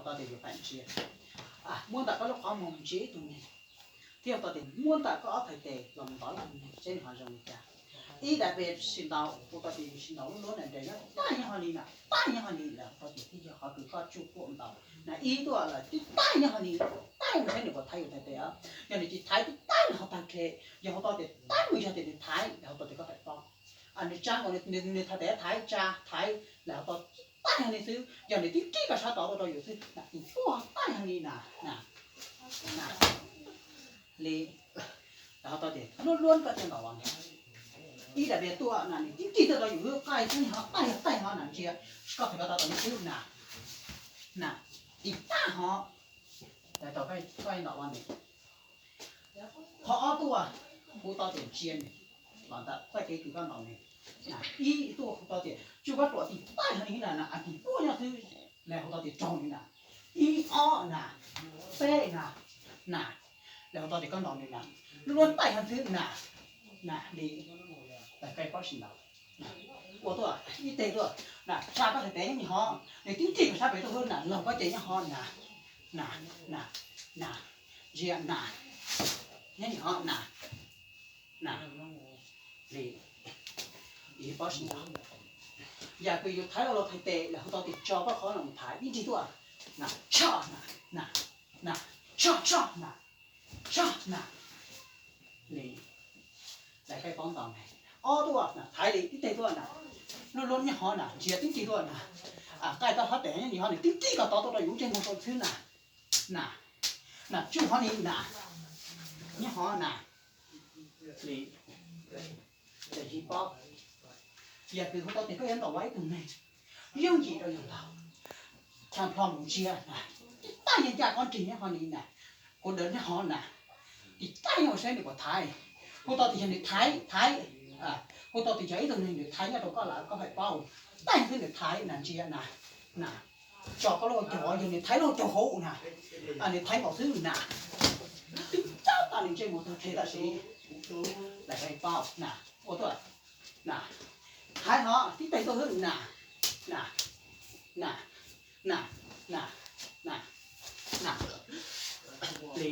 tau tias yus pam ntsia, muab ntawm koj lub qhov muag mus ntsia ib tug neeg, thiab tau tias muab ntawm koj ob txhais tes los mus ntov ib tug neeg seb nws ho zoo li cas. Ib daim pes tsis ntau, kuv tau tias yus tsis ntau lub luab nram nres nyob tib taig nyob ho li na, taig nyob ho li lawm tau tias thiaj yog qhov kws koj tsuj tuaj ntau na. Ib tuaj lawm tib taig nyob ho li, taig mus seb nws puas thaiv yus txhais tes os. Yog nws tsis thaiv tib taig nws ho tag khe, yog ho tau tias taig mus yog tias nws thaiv lawm ho tau tias koj pam paub. Nws tsa nkaus nws txhais tes thaiv tsa thaiv lawm ho tau tib taig ho li xwb, yog nws tib rij koj sab tod tuaj rau yus xwb na, tus tuaj taig ho li na, na, na, li, lawm ho tau tias luab luab koj coj ntaus los ntag. Ib daim pes tuaj na nws tib rij tuaj rau yus lub qaij xwb ho taig taig ho na ntsia, koj txhais ko tau tau li xwb na, na, ib taig ho, tau koj ntaus los ntag. Qhov ob tuaj, kuv tau tias ntsia nws los ntawm txoj kev kws koj ntaus nws na, ib tuaj kuv tau tias tsuj koj ruam tib taig ho li na, na, tus tuaj nyob xwb, lawm ho tau tias raug li na, ib ob na, peb na, na, lawm ho tau tias koj ntaus nws na, lub luab taig ho xwb na, na li, lawm koj paub tsis ntau. Ua tuaj ib teg tuaj na, tsa koj txhais tes nyob ni ho, nws tib rij koj sab pem tuaj xwb na, laug koj ces nyob ho na, na, na, na, ntsia na, nyob ni ho na, na, li, paub tsis ntau. Yam kws yus thaiv ua luag txhais tes lawm ho tau tias tso koj qhov no mus thaiv ib rij tuaj na, tshaj na, na, na, tshaj tshaj na, tshaj na, li, lawm koj paub ntau na. Ob tuaj na thaiv li ib teg tuaj na, lub luab nyob ho na, ntsia tib rij tuaj na, qaij koj qhov tes nyob ni ho nws tib rij koj tod tuaj rau yus ntsej muag rau xwb na, na, na tsuj ho ni na, nyob ho na, li, tsis paub. Yam kws hu tau tias koj yuav ntaus ua ib tug neeg yooj yim rau yus ntaus, tshaj plho mus ntsia na, tib taig nyob ncaj koj nrig nyob ho ni na, kuv daws nyob ho na, tib taig nyob ua saib nws puas thaiv. Hu tau tias yog nws thaiv thaiv, hu tau tias yog ib tug neeg nws thaiv nyob rau koj lawm koj pam paub, taig xwb nws thaiv na ntsia na, na, tso koj lub caug, yog nws thaiv lub caug hauv na, nws thaiv nkaus xwb na, twb cab tau nws ntsej muag tag rhe tam sim, lawm koj paub na, ua tuaj na, thaiv ho tib teg tuaj xwb na, na, na, na, na, na, na, li,